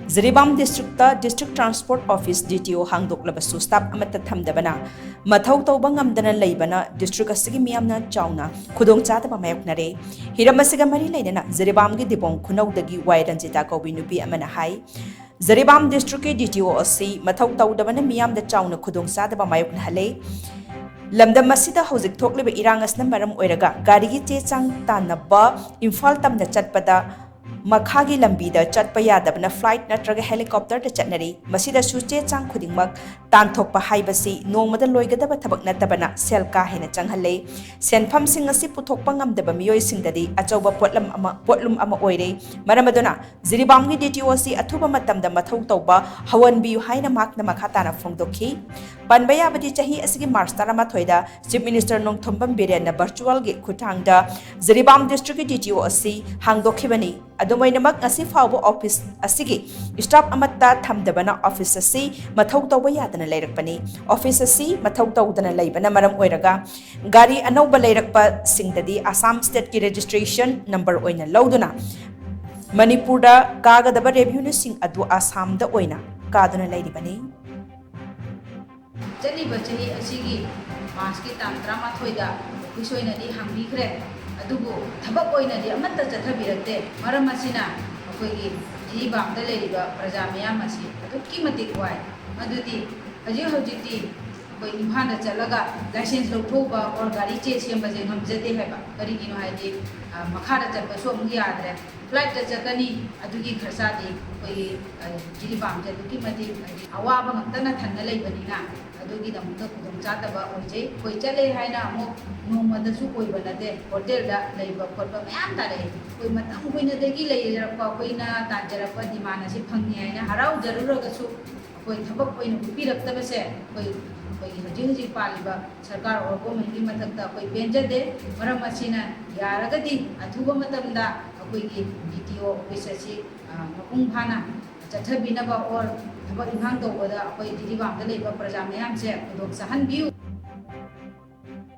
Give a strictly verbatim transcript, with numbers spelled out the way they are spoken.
Jiribam district district transport office, D T ꯑꯣ, ꯍꯥꯡꯗꯣꯛꯂꯕꯁꯨ staff ꯑꯃꯠꯇ ꯊꯝꯗꯕꯅ ꯃꯊꯧ ꯇꯧꯕ ꯉꯝꯗꯅ ꯂꯩꯕꯅ ꯗꯤꯁꯇ꯭ꯔꯤꯛ ꯑꯁꯤꯒꯤ ꯃꯤꯌꯥꯝꯅ ꯆꯥꯎꯅ ꯈꯨꯗꯣꯡꯆꯥꯗꯕ ꯃꯥꯌꯣꯛꯅꯔꯦ꯫ ꯍꯤꯔꯝ ꯑꯁꯤꯒ ꯃꯔꯤ ꯂꯩꯅꯅ ꯖꯤꯔꯤꯕꯥꯝꯒꯤ ꯗꯤꯕꯣꯡ ꯈꯨꯅꯧꯗꯒꯤ ꯋꯥꯏ ꯔꯟꯖꯤꯇꯥ ꯀꯧꯕꯤ ꯅꯨꯄꯤ ꯑꯃꯅ ꯍꯥꯏ, ꯖꯤꯔꯤꯕꯥꯝ ꯗꯤꯁꯇ꯭ꯔꯤꯛꯀꯤ ꯗꯤ ꯇꯤ ꯑꯣ ꯑꯁꯤ ꯃꯊꯧ ꯇꯧꯗꯕꯅ ꯃꯤꯌꯥꯝꯗ ꯆꯥꯎꯅ ꯈꯨꯗꯣꯡꯆꯥꯗꯕ ꯃꯥꯌꯣꯛꯅꯍꯜꯂꯦ꯫ ꯂꯝꯗꯝ ꯑꯁꯤꯗ ꯍꯧꯖꯤꯛ ꯊꯣꯛꯂꯤꯕ ꯏꯔꯥꯡ ꯑꯁꯤꯅ ꯃꯔꯝ ꯑꯣꯏꯔꯒ ꯒꯥꯔꯤꯒꯤ ꯆꯦ ꯆꯥꯡ ꯇꯥꯟꯅꯕ ꯏꯝꯐꯥꯜ ꯇꯝꯅ ꯆꯠꯄꯗ ꯃꯈꯥꯒꯤ ꯂꯝꯕꯤꯗ ꯆꯠꯄ ꯌꯥꯗꯕꯅ ꯐ꯭ꯂꯥꯏꯠ ꯅꯠꯇ꯭ꯔꯒ ꯍꯦꯂꯤꯀꯣꯞꯇꯔꯗ ꯆꯠꯅꯔꯤ꯫ ꯃꯁꯤꯗꯁꯨ ꯆꯦ ꯆꯥꯡ ꯈꯨꯗꯤꯡꯃꯛ ꯇꯥꯟꯊꯣꯛꯄ ꯍꯥꯏꯕꯁꯤ ꯅꯣꯡꯃꯗ ꯂꯣꯏꯒꯗꯕ ꯊꯕꯛ ꯅꯠꯇꯕꯅ ꯁꯦꯜ ꯀꯥ ꯍꯦꯟꯅ ꯆꯪꯍꯜꯂꯦ꯫ ꯁꯦꯟꯐꯝꯁꯤꯡ ꯑꯁꯤ ꯄꯨꯊꯣꯛꯄ ꯉꯝꯗꯕ ꯃꯤꯑꯣꯏꯁꯤꯡꯗꯗꯤ ꯑꯆꯧꯕ ꯄꯣꯠꯂꯝ ꯑꯃ, ꯄꯣꯠꯂꯨꯝ ꯑꯃ ꯑꯣꯏꯔꯦ꯫ ꯃꯔꯝ ꯑꯗꯨꯅ ꯖꯤꯔꯤꯕꯥꯝꯒꯤ ꯗꯤ ꯇꯤ ꯑꯣ ꯑꯁꯤ ꯑꯊꯨꯕ ꯃꯇꯝꯗ ꯃꯊꯧ ꯇꯧꯕ ꯍꯧꯍꯟꯕꯤꯌꯨ ꯍꯥꯏꯅ ꯃꯍꯥꯛꯅ ꯃꯈꯥ ꯇꯥꯅ ꯐꯣꯡꯗꯣꯛꯈꯤ꯫ ꯄꯟꯕ ꯌꯥꯕꯗꯤ, ꯆꯍꯤ ꯑꯁꯤꯒꯤ ꯃꯥꯔꯆ ꯇꯔꯥꯃꯥꯊꯣꯏꯗ ꯆꯤꯐ ꯃꯤꯅꯤꯁꯇꯔ ꯅꯣꯡꯊꯣꯝꯕꯝ ꯕꯤꯔꯦꯟꯅ ꯚꯔꯆꯨꯋꯦꯜꯒꯤ ꯈꯨꯠꯊꯥꯡꯗ ꯖꯤꯔꯤꯕꯥꯝ ꯗꯤꯁꯇ꯭ꯔꯤꯛꯀꯤ ꯗꯤ ꯇꯤ ꯑꯣ ꯑꯁꯤ ꯍꯥꯡꯗꯣꯛꯈꯤꯕꯅꯤ꯫ ꯑꯗꯨꯝ ꯑꯣꯏꯅꯃꯛ, ꯉꯁꯤ ꯐꯥꯎꯕ ꯑꯣꯐꯤꯁ ꯑꯁꯤꯒꯤ ꯁ꯭ꯇꯥꯐ ꯑꯃꯠꯇ ꯊꯝꯗꯕꯅ ꯑꯣꯐꯤꯁ ꯑꯁꯤ ꯃꯊꯧ ꯇꯧꯕ ꯌꯥꯗꯅ ꯂꯩꯔꯛꯄꯅꯤ꯫ ꯑꯣꯐꯤꯁ ꯑꯁꯤ ꯃꯊꯧ ꯇꯧꯗꯅ ꯂꯩꯕꯅ ꯃꯔꯝ ꯑꯣꯏꯔꯒ ꯒꯥꯔꯤ ꯑꯅꯧꯕ ꯂꯩꯔꯛꯄꯁꯤꯡꯗꯗꯤ ꯑꯁꯥꯝ ꯁ꯭ꯇꯦꯠꯀꯤ ꯔꯦꯖꯤꯁꯇ꯭ꯔꯦꯁꯟ ꯅꯝꯕꯔ ꯑꯣꯏꯅ ꯂꯧꯗꯨꯅ ꯃꯅꯤꯄꯨꯔꯗ ꯀꯥꯒꯗꯕ ꯔꯦꯚꯤꯅ꯭ꯌꯨꯁꯤꯡ ꯑꯗꯨ ꯑꯁꯥꯝꯗ ꯑꯣꯏꯅ ꯀꯥꯗꯨꯅ ꯂꯩꯔꯤꯕꯅꯤ꯫ ꯆꯠꯂꯤꯕ ꯆꯍꯤ ꯑꯁꯤꯒꯤ ꯃꯥꯔꯆꯀꯤ ꯇꯥꯡ ꯇꯔꯥꯃꯥꯊꯣꯏꯗ ꯑꯣꯐꯤꯁ ꯑꯣꯏꯅꯗꯤ ꯍꯥꯡꯕꯤꯈ꯭ꯔꯦ, ꯑꯗꯨꯕꯨ ꯊꯕꯛ ꯑꯣꯏꯅꯗꯤ ꯑꯃꯠꯇ ꯆꯠꯊꯕꯤꯔꯛꯇꯦ꯫ ꯃꯔꯝ ꯑꯁꯤꯅ ꯑꯩꯈꯣꯏꯒꯤ ꯖꯤꯔꯤꯕꯥꯝꯗ ꯂꯩꯔꯤꯕ ꯄ꯭ꯔꯖꯥ ꯃꯌꯥꯝ ꯑꯁꯤ ꯑꯗꯨꯛꯀꯤ ꯃꯇꯤꯛ ꯋꯥꯏ꯫ ꯃꯗꯨꯗꯤ ꯍꯧꯖꯤꯛ ꯍꯧꯖꯤꯛꯇꯤ ꯑꯩꯈꯣꯏ ꯏꯝꯐꯥꯜꯗ ꯆꯠꯂꯒ ꯂꯥꯏꯁꯦꯟꯁ ꯂꯧꯊꯣꯛꯎꯕ ꯑꯣꯔ ꯒꯥꯔꯤ ꯆꯦ ꯁꯦꯝꯕꯁꯦ ꯉꯝꯖꯗꯦ ꯍꯥꯏꯕ꯫ ꯀꯔꯤꯒꯤꯅꯣ ꯍꯥꯏꯗꯤ, ꯑ, ꯃꯈꯥꯗ ꯆꯠꯄꯁꯨ ꯑꯃꯨꯛ ꯌꯥꯗ꯭ꯔꯦ, ꯐ꯭ꯂꯥꯏꯠꯇ ꯆꯠꯀꯅꯤ, ꯑꯗꯨꯒꯤ ꯈꯔꯁꯥꯗꯤ ꯑꯩꯈꯣꯏꯒꯤ, ꯑ, ꯖꯤꯔꯤꯕꯥꯝꯁꯦ ꯑꯗꯨꯛꯀꯤ ꯃꯇꯤꯛ ꯍꯥꯏꯗꯤ ꯑꯋꯥꯕ ꯉꯥꯛꯇꯅ ꯊꯟꯅ ꯂꯩꯕꯅꯤꯅ, ꯑꯗꯨꯒꯤꯗꯃꯛꯇ ꯈꯨꯗꯣꯡꯆꯥꯗꯕ ꯑꯣꯏꯖꯩ꯫ ꯑꯩꯈꯣꯏ ꯆꯠꯂꯦ ꯍꯥꯏꯅ ꯑꯃꯨꯛ ꯅꯣꯡꯃꯗꯁꯨ ꯑꯣꯏꯕ ꯅꯠꯇꯦ, ꯍꯣꯇꯦꯜꯗ ꯂꯩꯕ ꯈꯣꯠꯄ ꯃꯌꯥꯝ ꯇꯥꯔꯛꯏ꯫ ꯑꯩꯈꯣꯏ ꯃꯇꯝ ꯀꯨꯏꯅꯗꯒꯤ ꯂꯩꯖꯔꯛꯄ, ꯑꯩꯈꯣꯏꯅ ꯇꯥꯟꯖꯔꯛꯄ ꯗꯤꯃꯥꯟ ꯑꯁꯤ ꯐꯪꯉꯦ ꯍꯥꯏꯅ ꯍꯔꯥꯎꯖꯔꯨꯔꯒꯁꯨ, ꯑꯩꯈꯣꯏ ꯊꯕꯛ ꯑꯣꯏꯅ ꯎꯠꯄꯤꯔꯛꯇꯕꯁꯦ ꯑꯩꯈꯣꯏ, ꯑꯩꯈꯣꯏꯒꯤ ꯍꯧꯖꯤꯛ ꯍꯧꯖꯤꯛ ꯄꯥꯜꯂꯤꯕ ꯁꯔꯀꯥꯔ ꯑꯣꯔ ꯒꯣꯔꯃꯦꯟꯒꯤ ꯃꯊꯛꯇ ꯑꯩꯈꯣꯏ ꯄꯦꯟꯖꯗꯦ꯫ ꯃꯔꯝ ꯑꯁꯤꯅ, ꯌꯥꯔꯒꯗꯤ ꯑꯊꯨꯕ ꯃꯇꯝꯗ ꯑꯩꯈꯣꯏꯒꯤ ꯗꯤ ꯇꯤ ꯑꯣ ꯑꯣꯐꯤꯁ ꯑꯁꯤ, ꯑ, ꯃꯄꯨꯡ ꯐꯥꯅ ꯆꯠꯊꯕꯤꯅꯕ ꯑꯣꯔ ꯊꯕꯛ ꯏꯪꯈꯥꯡ ꯇꯧꯕꯗ ꯑꯩꯈꯣꯏ ꯖꯤꯔꯤꯕꯥꯝꯗ ꯂꯩꯕ ꯄ꯭ꯔꯖꯥ ꯃꯌꯥꯝꯁꯦ ꯈꯨꯗꯣꯡ ꯆꯥꯍꯟꯕꯤꯌꯨ꯫